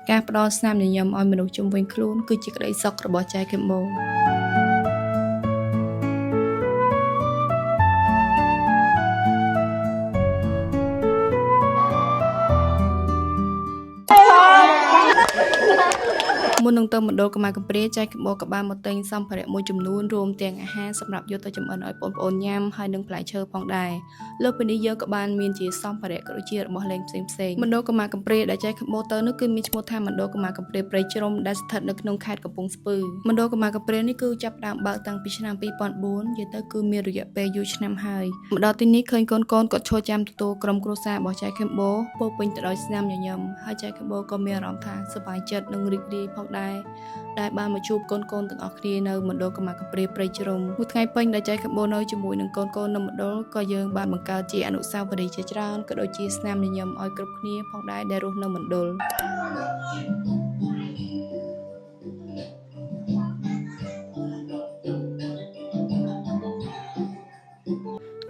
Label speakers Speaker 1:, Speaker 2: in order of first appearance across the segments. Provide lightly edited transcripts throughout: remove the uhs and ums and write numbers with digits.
Speaker 1: ការផ្ដល់ស្នាមញញឹមឲ្យមនុស្សជុំវិញខ្លួនគឺជាក្តីសុខរបស់ចែខេមបូ មុននឹងទៅមណ្ឌលកុមារកំព្រាចែកកម្បក៏បានមកទិញសម្ភារៈមួយចំនួនរួមទាំងអាហារសម្រាប់យកទៅចម្អិនឲ្យបងប្អូនញ៉ាំហើយនិងផ្លែឈើផងដែរលើសពីនេះយើងក៏បានមានជាសម្ភារៈក៏ដូចជារបស់លេងផ្សេងៗមណ្ឌលកុមារកំព្រាដែលចែកកម្បទៅនោះគឺមានឈ្មោះថាមណ្ឌលកុមារកំព្រាព្រៃជ្រុំដែលស្ថិតនៅក្នុងខេត្តកំពង់ស្ពឺមណ្ឌលកុមារកំព្រានេះគឺចាប់ផ្ដើមបើកតាំងពីឆ្នាំ2004និយាយទៅគឺមានរយៈពេលយូរឆ្នាំហើយមកដល់ទីនេះឃើញកូនៗគាត់ឈរចាំទទួលក្រុមគ្រួសាររបស់ចែកកម្បពោរពេញទៅដោយស្នាមញញឹមហើយចែកកម្បក៏មានអារម្មណ៍ថាសប្បាយចិត្តនិងរីករាយផងដែរ ដែលបានមកជួបកូនៗទាំងអស់គ្នានៅមណ្ឌលកម្មាកំព្រាព្រៃជ្រុំមួយថ្ងៃពេញដែលចែកកម្បូរនៅជាមួយនឹងកូនៗនៅមណ្ឌលក៏យើងបានបង្កើតជាអនុស្សាវរីយ៍ជាច្រើនក៏ដូចជាស្នាមញញឹមឲ្យគ្រប់គ្នាផងដែរដែលរស់នៅមណ្ឌល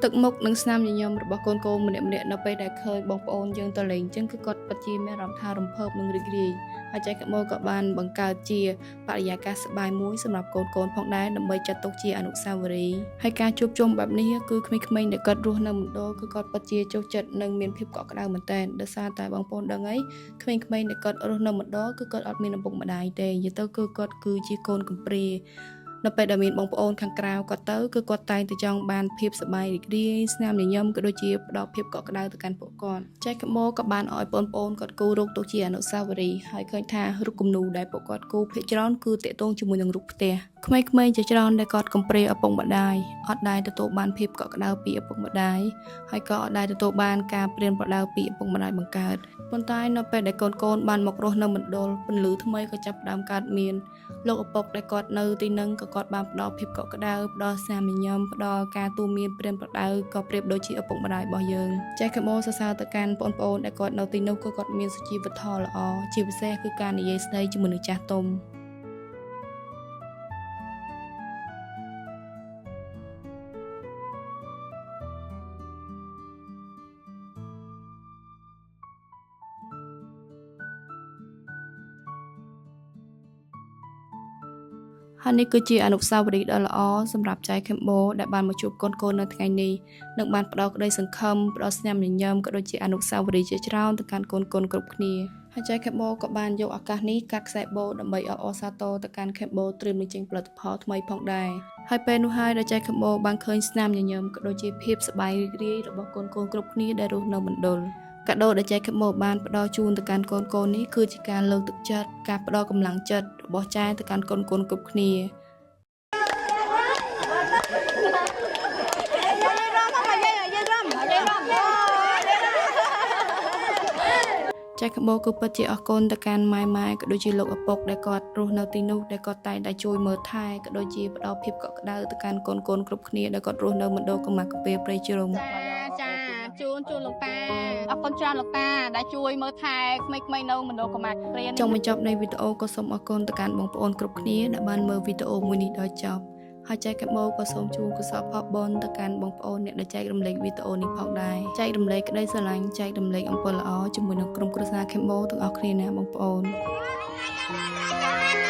Speaker 1: ទឹកមុខនិងស្នាមញញឹមរបស់កូនកូនម្នាក់ៗនៅពេលដែលឃើញបងប្អូនយើងទៅលេងអញ្ចឹងគឺគាត់ពិតជាមានអារម្មណ៍ថារំភើបនិងរីករាយហើយចែកកម្បូរក៏បានបង្កើតជាបរិយាកាសសប្បាយមួយសម្រាប់កូនកូនផងដែរដើម្បីចាត់ទុកជាអនុស្សាវរីយ៍ហើយការជួបជុំបែបនេះគឺក្មេងៗដែលគាត់រស់នៅមណ្ឌលគឺគាត់ពិតជាចូលចិត្តនិងមានភាពកក់ក្ដៅមែនទែនដោយសារតែបងប្អូនដឹងអីក្មេងៗដែលគាត់រស់នៅមណ្ឌលគឺគាត់អត់មានឪពុកម្ដាយទេនិយាយទៅគឺគាត់គឺជាកូនកំព្រា នៅពេលដែលមានបងប្អូនខាងក្រៅគាត់ទៅគឺគាត់តែងតែចង់បានភាពសប្បាយរីករាយស្នាមញញឹមក៏ដូចជាផ្ដល់ភាពកក់ក្ដៅទៅកាន់ពួកគាត់ចែកកម៉ូក៏បានឲ្យបងប្អូនគាត់គូររូបទុកជាអនុស្សាវរីយ៍ហើយឃើញថារូបគំនូរដែលពួកគាត់គូរភាគច្រើនគឺទាក់ទងជាមួយនឹងរូបផ្ទះក្មេងៗជាច្រើនដែលគាត់កំព្រាឪពុកម្ដាយអត់ដែលទទួលបានភាពកក់ក្ដៅពីឪពុកម្ដាយហើយក៏អត់ដែលទទួលបានការប្រៀនប្រដៅពីឪពុកម្ដាយបង្កើតប៉ុន្តែនៅពេលដែលកូនៗបានមករស់នៅមណ្ឌលពន្លឺថ្មីក៏ចាប់ផ្ដើមកើតមាន លោកឪពុកដែលគាត់នៅទីនឹងក៏គាត់បានផ្ដល់ភាពកក់ក្ដៅផ្ដល់ស្នាមញញឹមផ្ដល់ការទូមានប្រៀនប្រដៅក៏ប្រៀបដូចជាឪពុកម្ដាយរបស់យើងចេះខមោសរសើរទៅកាន់បងប្អូនដែលគាត់នៅទីនោះក៏គាត់មានសុជីវធម៌ល្អជាពិសេសគឺការនិយាយស្ដីជាមួយនឹងចាស់ទុំ ហើយនេះគឺជាអនុស្សាវរីយ៍ដ៏ល្អសម្រាប់ចែខេមបូដែលបានមកជួបកូនៗនៅថ្ងៃនេះនិងបានផ្ដល់ក្តីសង្ឃឹមផ្ដល់ស្នាមញញឹមក៏ដូចជាអនុស្សាវរីយ៍ជាច្រើនទៅកាន់កូនៗគ្រប់គ្នាហើយចែខេមបូក៏បានយកឱកាសនេះកាត់ខ្សែបូដើម្បីអបអរសាទរទៅកាន់ខេមបូត្រៀមនឹងចេញផលិតផលថ្មីផងដែរហើយពេលនោះហើយដែលចែខេមបូបានឃើញស្នាមញញឹមក៏ដូចជាភាពសប្បាយរីករាយរបស់កូនៗគ្រប់គ្នាដែលរស់នៅមណ្ឌលកាដូដែលចែកខមបានផ្ដល់ជូនទៅកាន់កូនៗនេះគឺជាការលើកទឹកចិត្តការផ្ដល់កម្លាំងចិត្តរបស់ចែទៅកាន់កូនៗគ្រប់គ្នា ចែកក្បូរគឺពិតជាអរគុណទៅកាន់ម៉ែម៉ែក៏ដូចជាលោកឪពុកដែលគាត់រស់នៅទីនោះដែលគាត់តែងតែជួយមើលថែក៏ដូចជាផ្ដល់ភាពកក់ក្ដៅទៅកាន់កូនៗគ្រប់គ្នាដែលគាត់រស់នៅមណ្ឌលកម្មាកាពីព្រៃជ្រុំ
Speaker 2: ចាចាជូនជូនលោកតាអរគុណច្រើនលោកតាដែលជួយមើលថែក្មេងៗនៅមណ្ឌលកុមារព្រាន
Speaker 1: ចុងបញ្ចប់នៃវីដេអូក៏សូមអរគុណទៅកាន់បងប្អូនគ្រប់គ្នាដែលបានមើលវីដេអូមួយនេះដល់ចប់ហើយចែកកាបូក៏សូមជូនកុសលផលបុណ្យទៅកាន់បងប្អូនអ្នកដែលចែករំលែកវីដេអូនេះផងដែរចែករំលែកក្តីស្រឡាញ់ចែករំលែកអំពើល្អជាមួយនឹងក្រុមគ្រួសារខេមបូទាំងអស់គ្នាណាបងប្អូន
Speaker 2: ចា